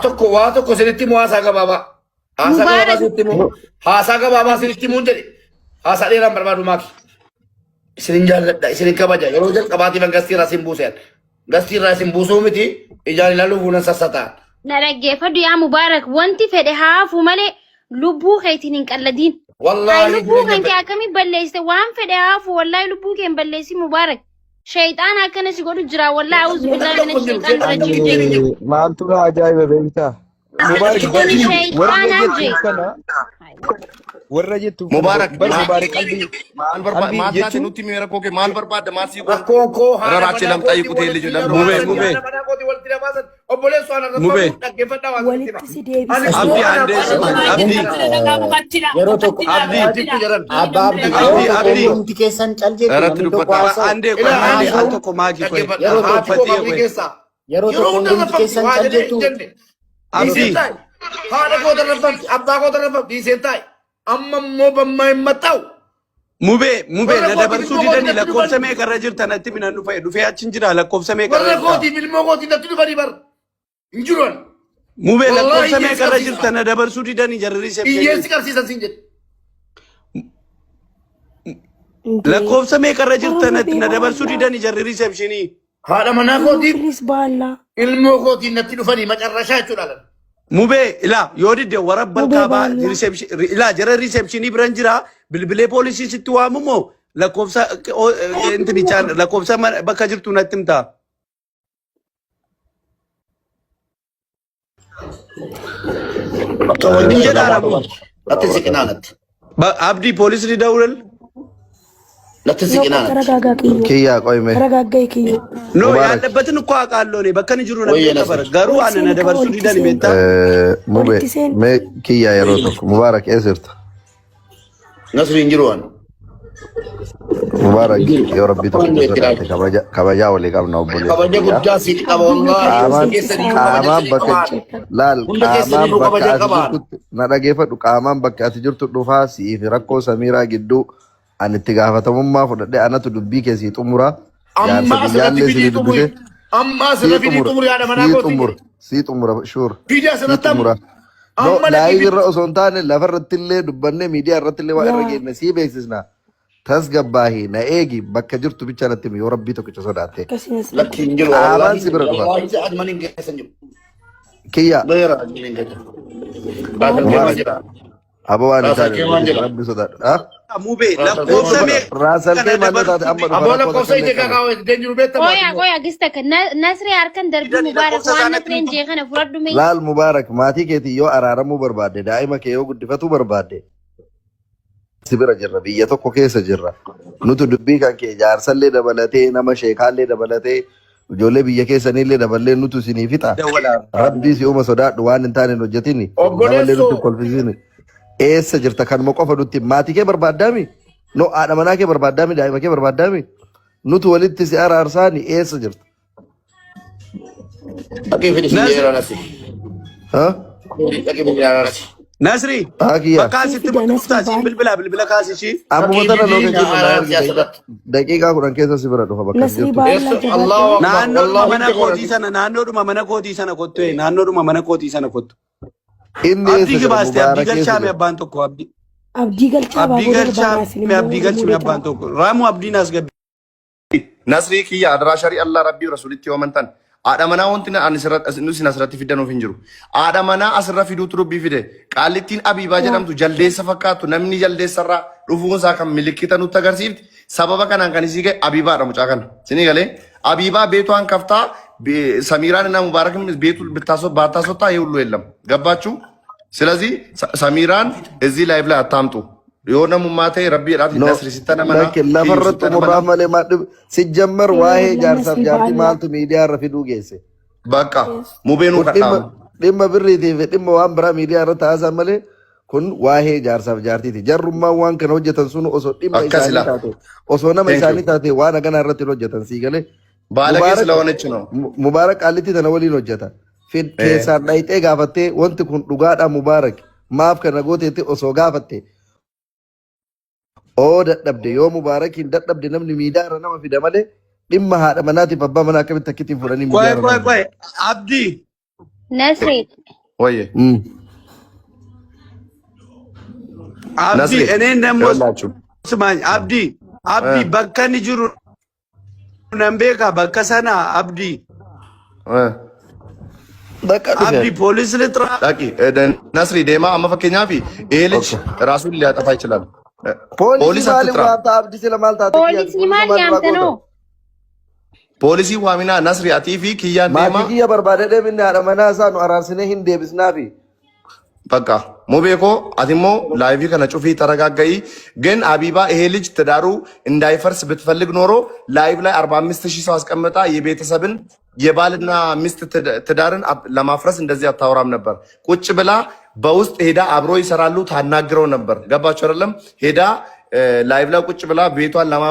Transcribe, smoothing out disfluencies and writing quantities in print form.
Waa tokko isinitti himu haasaa gabaabaa. Haasaa gabaabaa Mubaarak isinitti himu. Haasaa gabaabaa isinitti himuun jedhe. Haasaa dheeraan barbaadu maaki. Isinin jaalladha, isinin kabaja. Yeroo jalqabaatiif an gastii irraa isin buuseen. Gastii irraa isin buusuu miti ijaan ilaaluuf fuulan sassataan. Na dhaggeeffadhu yaa Mubaarak, wanti fedhe haafu malee lubbuu keetiin hin qalladiin. Ay Wallaahi lubbuu jireenya kan kee fedhe. akkamii balleessite waan fedhe haafu wallaahi lubbuu kee hin balleessin Mubaarak. Shayxaana akkana si godhu jira wallaahi auzu Namni billaahi tokko mina hin jiru. shayxaan Seexan rajiim tokko jee. hin jiru. Maaltu na ajaa'iba beektaa? Mubaarak Kuni badii warra shayxaanaan jee. jettuuf kana warra jettuuf kana Mubaarak bar maal Mubaarak qalbii maal barbaada qalbii maal taate jechuun nutti himi rakkoo kee maal barbaadda maal sii goona Rakkoon koo haadha raraachee manaa lamxaa kootii hiikutee walitti liju yeroo lamxaa Mube, baasan mube, haadha manaa kootii walitti na baasan obboleessu ana mube. raffatu dhaggeeffadhaa waan isinitti Walitti hima. si deebisa Ani Abdi koo anaaf andee haadha manaa Abdi kootii kana Yeroo tokko Abdi waajibtu jedhan. abbaa abdii yeroo Abdi tokko Abdi hundumti keessan cal jettu irratti namni tokko dubbadhaa. haasa'u. Andee qoy Ilaa andee haati al koo tokko maaki qoy dhaggeeffadha. Yeroo Haati tokko koo Fatiye qabrii qoy keessaa yeroo yeroo tokko hunda hundumti raffamti keessan waa cal jedhee hin jettu. jenne. Abdi Dhiiseen taa'e. Haadha koo tarraffamti abbaa koo tarraffamti dhiiseen taa'e. Amma immoo bammaa hin maxxa'u. Mube mube Warra na kootiif dabarsuu ilmoo kootii didanii natti lakkoofsa dhufan. meeqa irra jirta natti minan dhufee achi hin jira lakkoofsa meeqa irra Warra jirta kootiif ilmoo kootii natti dhufanii bar. Hin jiru ani. Mube Wallaahi lakkoofsa hiyyeessi meeqa irra qabsiisa. jirta na dabarsuu didanii jarri Hiyyeessi riisepshinii qabsiisan siin jedhe. እንዴ lakkoofsa meeqa irra ኧረ jirta ሙቤ na dabarsuu በአላህ didanii jarri riisepshinii Haadha manaa no kootiif ፕሊዝ በአላህ ilmoo kootiin natti dhufanii macarrashaa jechuudha. Mube ilaa yoo didde warabbal ሙቤ kaabaa በአላህ ilaa jara riisepshinii biran jira bilbilee poolisii sitti waamu moo lakkoofsa intinichaan lakkoofsa bakka jirtu natti himtaa. Hin jedhaa ramu. Natti siqinaa natti. Abdii poolisni dawlal. Natti No siqinaa natti. ተረጋጋ ቅዮ Kiyyaa qoyme. ተረጋጋ ቅዮ No Mubaarak. yaadabbatin ukkoo haqaalloo ne bakka ni jiru namni Wayya dabara Nasir. garuu Walitti ana na seeni kaa dabarsuu walitti didani seeni beektaa. Mube walitti seeni mee kiyyaa yeroo tokko Mubaarak eessa jirta? Nasri hin jiru waan. Mubaarak Hin jiru. yoo rabbii Akkuma tokkicha inni itti sodaate ilaalu. kabaja kabajaa walii qabna obboleessa Kabaja kiyyaa. guddaa siif qaba Abdiin wallaahi. Hundi Qaamaan walitti keessaniyyuu seeni kabaja qaamaan siif bakka qaba. laal Hunda qaamaan keessaniyyuu bakka kabaja ati qaba. jirtutti na dhageeffadhu qaamaan bakka ati jirtu dhufaa siif rakkoo Samiiraa gidduu ani itti gaafatamummaa fudhadhee anatu dubbii kee sii xumura Amma jaarsa asirratti biyyaallee fidii sii xumuri. dubbise Amma sii asirra fidii xumura xumuri haadha manaa sii kootii xumura jedhe. sii xumura shuur Fidii sii asirratti amma. xumura no Amma dhaqii laayiv fidi. irra osoo hin taane lafa irratti illee dubbannee miidiyaa irratti illee waa irra yaa geenne sii beeksisna tasgabbaahi na eegi bakka jirtu bicha natti himi yoo rabbii tokkicha sodaatte akkasii nasri Lakki hin jiru qaamaan wallaahi. si bira dhufa Wallaahi ajman hin keessa hin jiru. kiyya Beera ajman hin keessa. Raasal keemaa Mubaarak jira. Aboo waan hin Raasal taane hin keemaan hojjetin jira. rabbi sodaadhu. Ah? Mube Raasal lakkoofsa keemaan meeqa jira. Raasal na kee maal taate dabarsuu amma dhufa Aboo rakkoo lakkoofsa takka illee ije qabu. kakaawee deem jiru beektaa Qoya maatii qoya gista ka Nasri harkan darbii didanii Mubaarak lakkoofsa waan isaa natti Nasreen himtu. jee kana fudhadhu mee. Laal Mubaarak maatii keetii yoo araaramuu barbaadde daa'ima kee yoo guddifatuu barbaadde si bira jirra biyya tokko keessa jirra. Nutu dubbii kan kee jaarsallee dabalatee nama sheekaallee dabalatee ijoollee biyya keessaniillee daballee nutu isinii fixa. Dawwalaa. Rabbii si uuma sodaadhu waan hin taane hin hojjetini. Namallee nutti Obboleessoo hin kolfisiisini. Eessa jirta kanuma qofa nutti maatii kee barbaaddaami? No haadha manaa kee barbaaddaami daa'ima kee barbaaddaami? Nutu walitti si araarsaani eessa jirta? Dhaqii fidi siin Nasri jedheera nasi. Ha? Dhaqii fidi nasi. Nasri Haa kiyyaa. bakka sii asitti fida murtu nasri dhuftaa siin baal bilbila bilbila kaasishii. Ammuma Dhaqii tana fidi lookeshiin na na araarsi ergi asirratti. daqiiqaa 10 keessa si bira dhufa bakka ati nasri jirtu. baallaa Eessa jabaadhu Allahu Akbar Naannoodhuma wallaahi mana hunda kootii godhati. sana naannoodhuma mana kootii sana kottu naannoodhuma mana kootii sana kottu. Inni Abdii eessa jira? gibaaste abdii Mubaarak eessa galchaame jira? abbaan tokko abdii abdii galchaa abdii baaboo darbaanaa isin galchaame immoo abdii warri galchime muudee abbaan ta'a tokko raamu abdiin as gabbi. Nasrii kiyya adaraa sharii Allah rabbii rasuulitti yoo amantan haadha manaa wanti ani nu isin asirratti fiddanuuf hin jiru. Haadha manaa asirra fiduutu dubbii fide. Qaallittiin Abiibaa yaa jedhamtu jaldeessa fakkaattu namni jaldeessarraa dhufuun isaa kan milikkita nutti agarsiifti. Sababa kanaan kan isii ga'e Abiibaadha mucaa kana. Isinii galee Abiibaa beetuwaan kaftaa Samiiraan እና ሙባረክም ቤቱ ብታስወጣ ይህ ሁሉ የለም። ገባችሁ? ስለዚህ ሰሚራን እዚህ ላይቭ ላይ አታምጡ። የሆነ ሙማቴ ረቢ ራቲ No, ነስሪ ሲተነመና lakki kiyyu lafarra ሲተነመና xumurraaf malee maal dhibu sijjammar waa'ee wallah jaarsaaf nasri jaartii baallaa maaltu miidiyaa irra fiduu geesse. በቃ ሙቤኑ Kun dhimma kadhaamu dhimma birriitii fi dhimma waan biraa miidiyaa irratti haasaa malee kun waa'ee jaarsaaf jaartiiti. Jarrummaan waan kana hojjetan sun osoo dhimma akkas isaanii ila taate osoo nama thank you isaanii taate waan akkanaa irratti hin hojjetan sii galee. ባለጌ Mubaarak ስለሆነች ነው Mubaarak qaallitti tana waliin hojjeta. Fid እ keessaan dhayxee gaafattee wanti kun dhugaadha Mubaarak maaf kana gooteetti osoo gaafatte oo dadhabde yoo Mubaarakiin dadhabde namni miidiyaa irra nama fida malee dhimma haadha manaatiif abbaa manaa akkamitti akkittiin fudhanii Qoy miidiyaa irra qoy nama qoy fida. abdii Nasri. ወየ አብዲ ነስሪ እኔን ደግሞ ይኸውላችሁ ስማኝ አብዲ አብዲ bakka inni jiru nan beeka bakka sana አብዲ እ Bakka dhufe. አብዲ ፖሊስ ልጥራ ዳቂ ነስሪ deemaa amma fakkeenyaaf ይሄ ልጅ ራሱን ሊያጠፋ ይችላል። Poolisii ፖሊስ maaliin አትጥራ። waamta abdii sila maal taate kiyyaati? Poolisii Poolisii maal maal irraa yaamte goota? noo? Poolisii waaminaa Nasri atii fi kiyyaan Maatii deemaa kiyya barbaadee deebinne haadha manaa isaa nu araarsinee hin deebisnaafi. በቃ ሙቤ ኮ አቲሞ live kana cufii ተረጋጋይ። ግን አቢባ ይሄ ልጅ ትዳሩ እንዳይፈርስ ብትፈልግ ኖሮ live ላይ 45 ሺህ ሰው አስቀምጣ የቤተሰብን የባልና ሚስት ትዳርን ለማፍረስ እንደዚህ አታወራም ነበር። ቁጭ ብላ በውስጥ ሄዳ አብሮ ይሰራሉ ታናግረው ነበር። ገባችሁ አይደለም? ሄዳ live ላይ ቁጭ ብላ ቤቷን ለማ